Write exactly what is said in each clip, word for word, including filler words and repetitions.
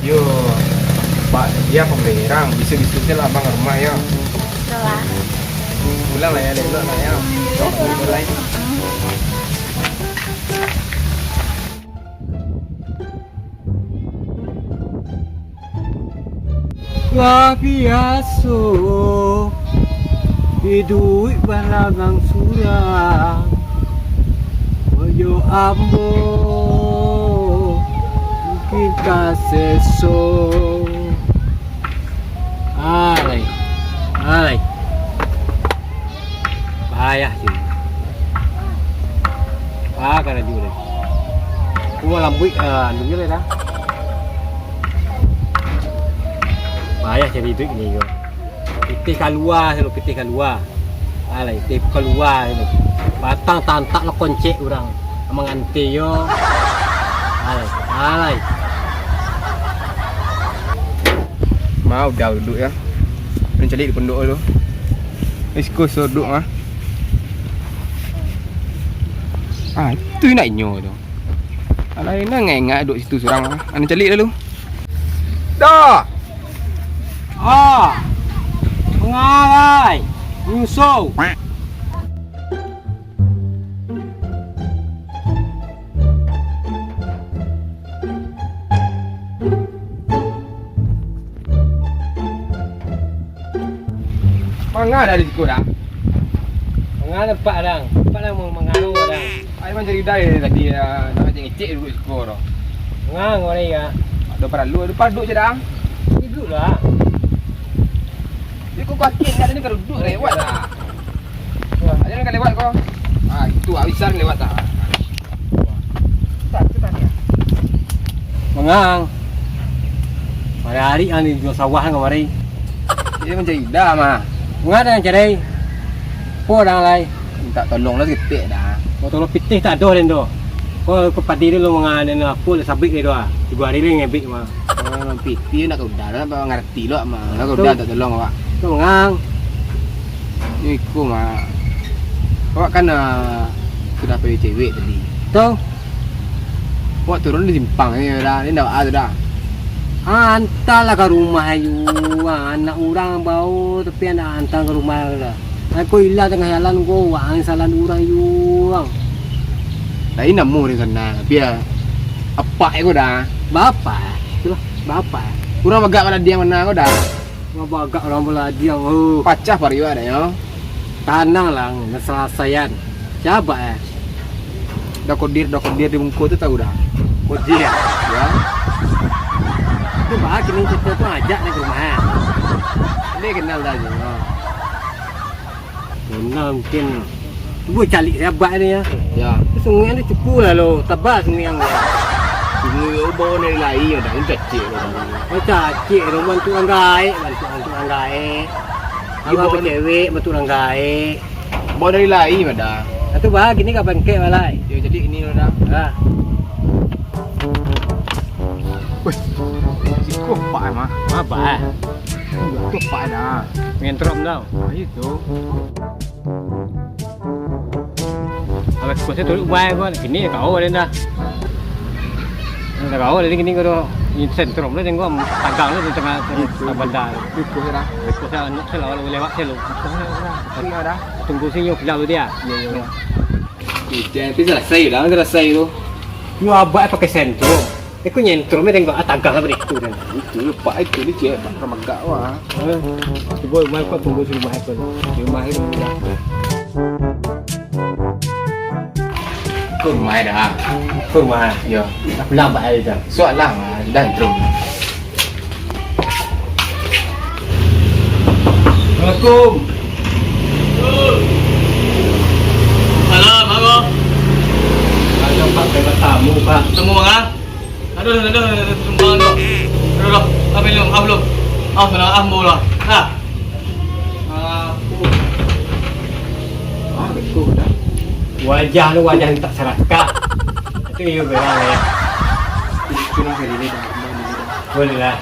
Yo, Pak, dia pemberang, bisa-bisa se lah abang rumah yo. Pulang lah ya, elok lah ya. Mulai. Lah biaso iduik balagang surang, oyo ambo mungkin ka seso. Alai, alai. Payah cari. Ah, karajo lai. Kuah lambuik, ah, andungnyo lai dah. Payah cari duit ni ko. Pitih kalua se lo, pitih kalua. Alai, pitih kalua se lo. Batang tantak lo koncek urang. Mangante yo. Alai, alai. Ma udah duduak yo. Nan caliak di pondok tu. Risiko sodok ah. Ah, itu nak inyo tu. Alai, nan ngengak duduk situ surang. Anu caliak lalu. Dah. Ah. Mangalai. Nyuso. Manga dari siko dah. Manga nampak dang. Nampak dang mangalo dang. Ai mancari dari tadi, ah, nak ngecek-ngecek dulu siko tu. Manga ngorei ya. Ada paralu, ada paduk je dang. Duduk lah. Dia kau kaget kat ni, kau duduk lewat lah. Wah. Aja kan lewat kau. Ah, itu awisan lewat dah. Mangang. Pada hari ang di jual sawah kamari. Dia mancari dah mah. Mangang dah mancari. Po dah lai. Minta tolong lah saketek dah. Mau tolong pitih tak ada den tu. Kau ke padi dulu mangang den apo lah sabik dia tu ah. Tiga hari lagi ngebik mah. Oh, pitih nak ke udah dah, apa ngerti lo mah. Nak ke udah tak tolong awak. Tu mangang. Yo iko mah. Awak kan, ah, sudah pilih cewek tadi. Tu. Awak turun di simpang ni dah. Ni ndak ada dah. Ah, antalah ka rumah ayu. Ah, anak urang bao tapi andak anta ka rumah dah. Aku ilah tangah jalan ko, wang salan urang yuang. Lain namo di sana, tapi ya apak ko dah. Bapak, itulah bapak. Urang bagak baladiang mana ko dah. Urang bagak urang baladiang, oh. Pacah pariuak dah yo. Tanang lah, nasalasaian. Siapa eh? Dah kodir, dah kodir di muko tu tahu dah. Kodir. Ya. Tu bah kini cerita tu ajak dia ke rumah. Dia kenal dah je. Ha. Kenal mungkin. Cubo caliak sahabat ni ya. Ya. Sungai ni cukup lah lo, tebal sungai yang. Sungai tu bawa dari lain ya dah, ini cacik lo. Oh cacik lo, bantu urang gaek, bantu, bantu urang gaek. Abang bacewek, bantu urang gaek. Bawa dari lain mah dah. Atu bah, kini ka bangkek balai. Yo jadi ini lo dah. Ha. Weh, siko pak mah. Apa eh? Itu pak dah. Ngentrom tau. Ah, itu. Kalau kuasa tu ubah ko, kini kau ada dah. Dah kau dari kini kau ni sentrum lah tengok tagang lah di tengah tengah bandar. Itu dah. Kuasa anu selalu lewat selalu. Itu dah. Tunggu sini yo bilang tu dia. Iya iya. Itu selesai dah, selesai tu. Yo abak pakai sentrum. Iko nyentrum, eh, tengok, ah, tagah lah baritu dan. Itu, pak itu ni, cek, pak ramagak wah. Eh, cubo, mai kau tunggu di rumah itu. Di rumah itu, dah. Ke rumah dah. Ke rumah. Yo. Dah pulang, Pak, hari tu. Soalah, dah, entrum. Assalamualaikum. Salam, apa? Ada, Pak, saya tamu, Pak. Tamu, Bang, ah? Aduh, aduh, aduh, aduh, sumpah tu. Aduh, aduh, maaf lu, maaf lu. Maaf, maaf, maaf, maaf lah. Nah. Ah, betul dah. Wajah lu wajah yang tak serakah. Itu iya berang ya. Itu lah kayak gini dah, dah, dah, dah. Boleh lah.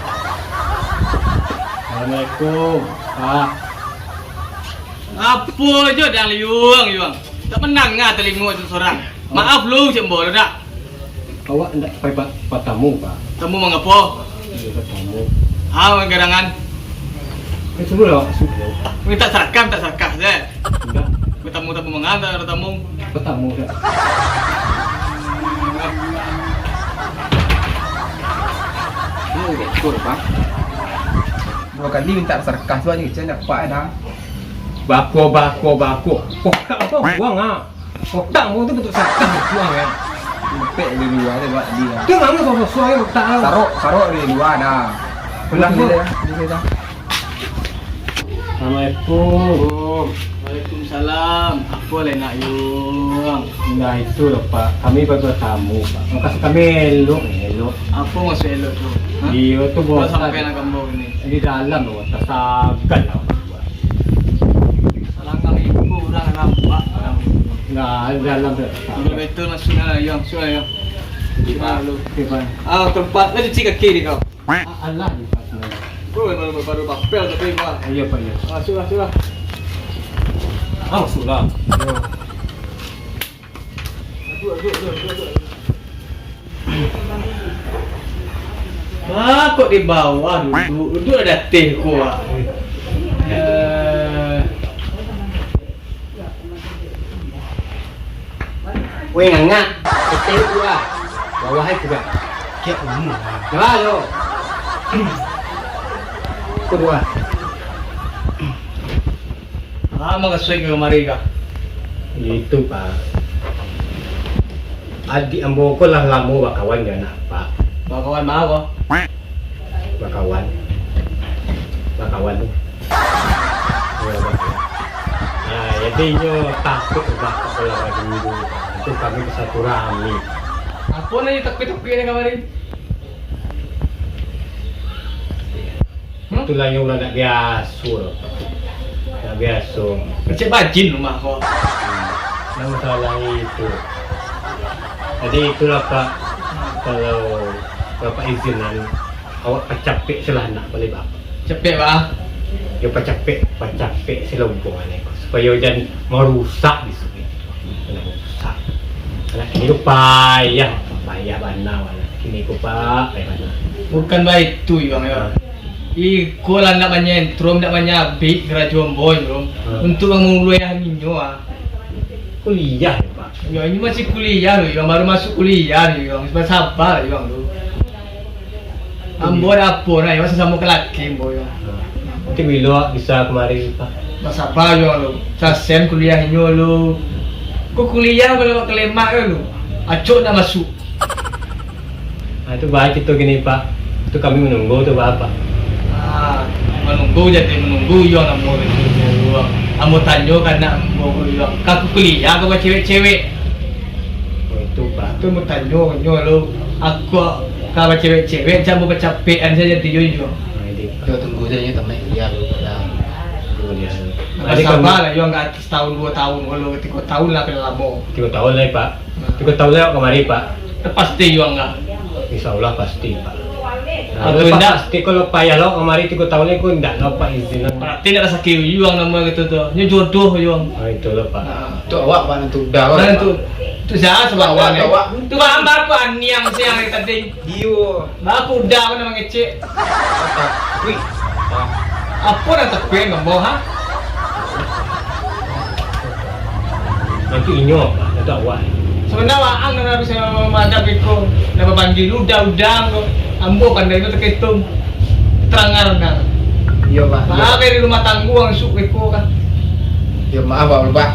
Assalamualaikum. Ah. Apa je dah liung, liung. Tak menang ngah telingo tu seorang. Maaf lu, cek mbok lu dah. Awak ndak pai ba-, batamu, Pak? Tamu mangapo? Iyo, batamu. Ah, urang garangan. Eh, suruahlah awak suruah. Mintak sarakah, mintak sarakah sajo. Indak. Batamu, tamu manga, mintak tamu. Batamu sajo. Ini betul, Pak. Duo kali mintak sarakah tu aja, kecil dapat dah. Bako, bako, bako. Kok tak apa buang, ah? Kotak ambo tu bantuak sarakah, buang, yo. Impek di lua tu, buat di lua. Tu namo sasuai kotak tu? Sarok, sarok di lua dah. Pulang dulu, yo. Assalamualaikum. Waalaikumsalam. Apo lai nak, Yung? Nah, itu loh, Pak. Kami baru tamu, Pak. Maksud kami elok, elok. Apo maksud elok tu? Hah? Iyo, tu. Apo bos sampai nak gambar ini? Di dalam loh, tasagan lah. Salah kami itu urang nampak. Nah, di dalam tu. Kalau betul masuklah, Yung. Masuklah, Yung. Di mana lu? Di mana? Ah, tempat. Lah cuci kaki di kau. Ah, alah, di pas. Oh, baru, baru, baru bapel tapi, Pak. Iyo, Pak, iyo. Ah, masuklah, masuklah. Ah, masuklah. Iyo. Aduh, aduh, aduh, aduh, aduh. Ah, kok di bawah duduk? Duduk di ateh ko, ah. Eh. Weh, nganga. Ateh ko, ah. Bawah ai ko, ah. Kiak umur. Nah, yo. Ko dua. Ah, mangasuik ka kamari kah? Itu, Pak. Adiak ambo ko lah lamo bakawan jo anak Apak. Bakawan baa ko? Bakawan. Bakawan tu. Iyo, bakawan. Nah, jadi inyo takuik Apak kalau bakawan tu. Itu kami basilaturahmi. Apo nan inyo takuik-takuik ni kamari? Hmm? Itulah yang urang ndak biaso tu. Ndak biaso. Kecek bajin rumah ko. Hmm. Nah, masalah itu. Jadi itulah, Pak. Kalau Bapak izinan, awak pacapek salah anak baleh Bapak. Capek, Pak? Yo, pacapek, pacapek salah bubuhan ko. Supayo jan marusak di sungai. Anak susah. Anak kini tu payah, payah bana anak kini ko, Pak, payah bana. Bukan baitu, Yuang, yo. Ha. Iko lah ndak manyentrum, ndak manyabik karajo ambo, Yuang. Ha. Untuak mangului aminyo, ah. Kuliah, Pak. Yo, inyo masih kuliah, Yuang. Baru masuk kuliah, Yuang. Basaba, Yuang, tu. Ambo ado apo, nah, yo, sasamo kalaki ambo, yo. Nanti bilo bisa kamari, Pak. Basaba, yo, lu. Sasen kuliah inyo, lu. Ko kuliah, kalau awak ka Demak, yo, lu. Acok ndak masuak. Nah, itu baik itu gini, Pak. Itu kami menunggu tu, Pak. Ah, menunggu jadi menunggu, yo, namo itu, yo. Ambo tanyo ka anak ambo, yo. Ka kuliah, ka bacewek-cewek. Oh, itu, Pak. Tu batanyo, nyo lo, aku ka bacewek-cewek, jan bacapek-capekan sajo tu, yo, yo. Nah, itu, Pak. Yo, tunggu sajo, yo, tamat kuliah dulu, Pak. Tunggu kuliah dulu. Nah, saba lah, yo, ndak setahun, duo tahun, kalau tigo tahun lah, paling lamo. Tigo tahun lah, Pak. Nah. Tigo tahun lah, kamari, Pak. Pasti, yo, ndak? Insya Allah, pasti, Pak. Nah, atau kalau Pak indak? Pasti, kalau payah lo kamari tigo tahun ni, ko indak lo, Pak, izin. Berarti ndak rasaki Yuang namo gitu tu. Nyo jodoh, Yuang. Ah, itulah, Pak. Ah. Tu awak, Pak, tu udah, Pak. Nah, tu, tu sia sabawa ni? Awak. Tu bahan baku aniang siang tadi. Iyo. Baku udah, Pak, nak mangecek. Wih. Apo nan takuik ambo, ha? Nanti inyo, Pak, nanti awak. Sabananyo waang nan harus mamadam iko, nan bapanggil uda-uda ko. Ambo pandai tu taketong. Tarangar-rangar. Iyo, Pak. Maaf, dari rumah tanggo langsung iko, kan. Iyo, maaf, Pak, Pak.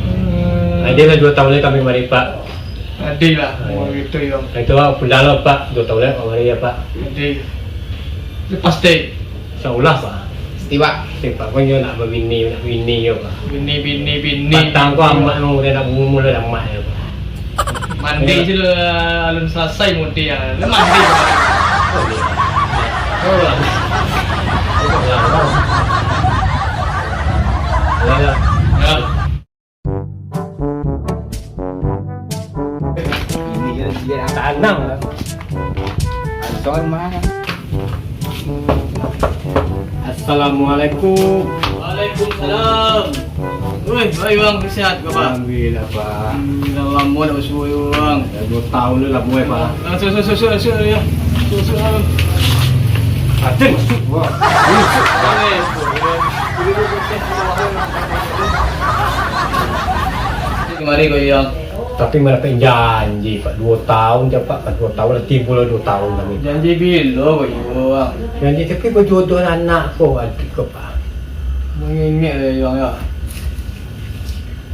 Hmm. Nah, iko lah duo tahun lai kami mari, Pak. Ado lah, mau gitu, yo. Nah, itu, Pak, pulang lah, Pak. Duo tahun lai kamari, yo, Pak. Ado. Itu pasti. Insya Allah, Pak. Pasti, Pak. Pasti, Pak. Pokoknyo nak babini, nak bini, yo, Pak. Bini, bini, bini. Batang ko amak, no, udah nak umur lah, amak, yo, Pak. Mandi. Iyo. Sudah, alun selesai mandi, ya. Lu mandi. Oh, iyo. Oh, iyo. Iyo, iyo. Yo. Tanang. Assalamualaikum. Waalaikumsalam. Oi, oi, Bang, sehat ko, Bang? Alhamdulillah, Pak. Alhamdulillah, lamo ndak basuo, Bang. Dah duo taun tu lamo, Pak. Ah, masuk, masuk, masuk, masuk, ya. Masuk, masuk, masuk. Aden masuk, Bang. Masuk, Bang. Eh, kamari ko, Bang. Tapi mandapek janji, Pak. Duo taun se, Pak. Duo taun lah, tibo lah duo taun kami. Janji bilo ko, Bang? Janji tapi bajodoh anak ko, adik ko, Pak. Mangingek lah, Bang, ya.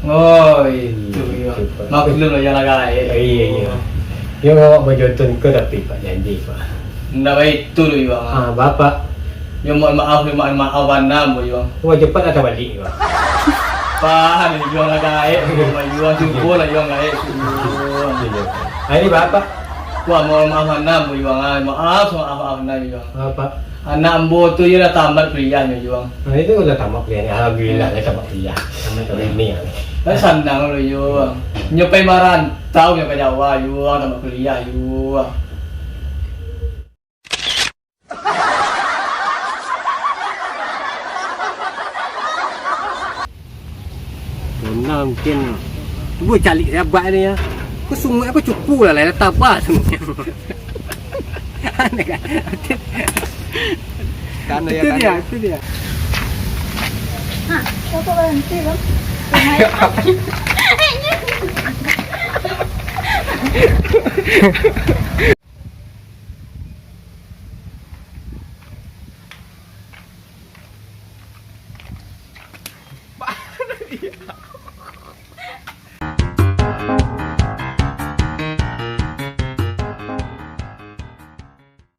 Oh, itu, Iyo, Pak. Maklum lah, Yang lah gaek. Iyo, iyo. Yo, awak bajodoh ko tapi, Pak, janji, Pak. Ndak baitu tu, Yuang. Ah, Bapak. Yo, mohon maaf, yo, mohon maaf, anam, Yuang. Wah, cepat lah tabalik, Yuang. Paham, Yuang lah gaek, Yuang, Yuang, cubo lah, Yuang, gaek, Yuang. Iyo. Ah, ini Bapak. Wah, mohon maaf, anam, Yuang, ah. Maaf, maaf, maaf, anam, Yuang. Bapak. Anak ambo tu iyo lah tamat kuliahnyo, Yuang. Nah, itu lah tamat kuliahnyo. Alhamdulillah, lah tamat kuliah. Tamat kuliah. Ini, ya. Lah sanang lo, Yuang. Nyo pai marantau, nyo ka Jawa, Yuang, tamat kuliah, Yuang. Bona mungkin. Cubo caliak sahabat ni, ya. Ko sunguak ko cupu lah, lah tabah sunguak. Aneh kan? Kan, ya, itu kan, dia, ya. Itu dia. Ha, kok berhenti, Bang?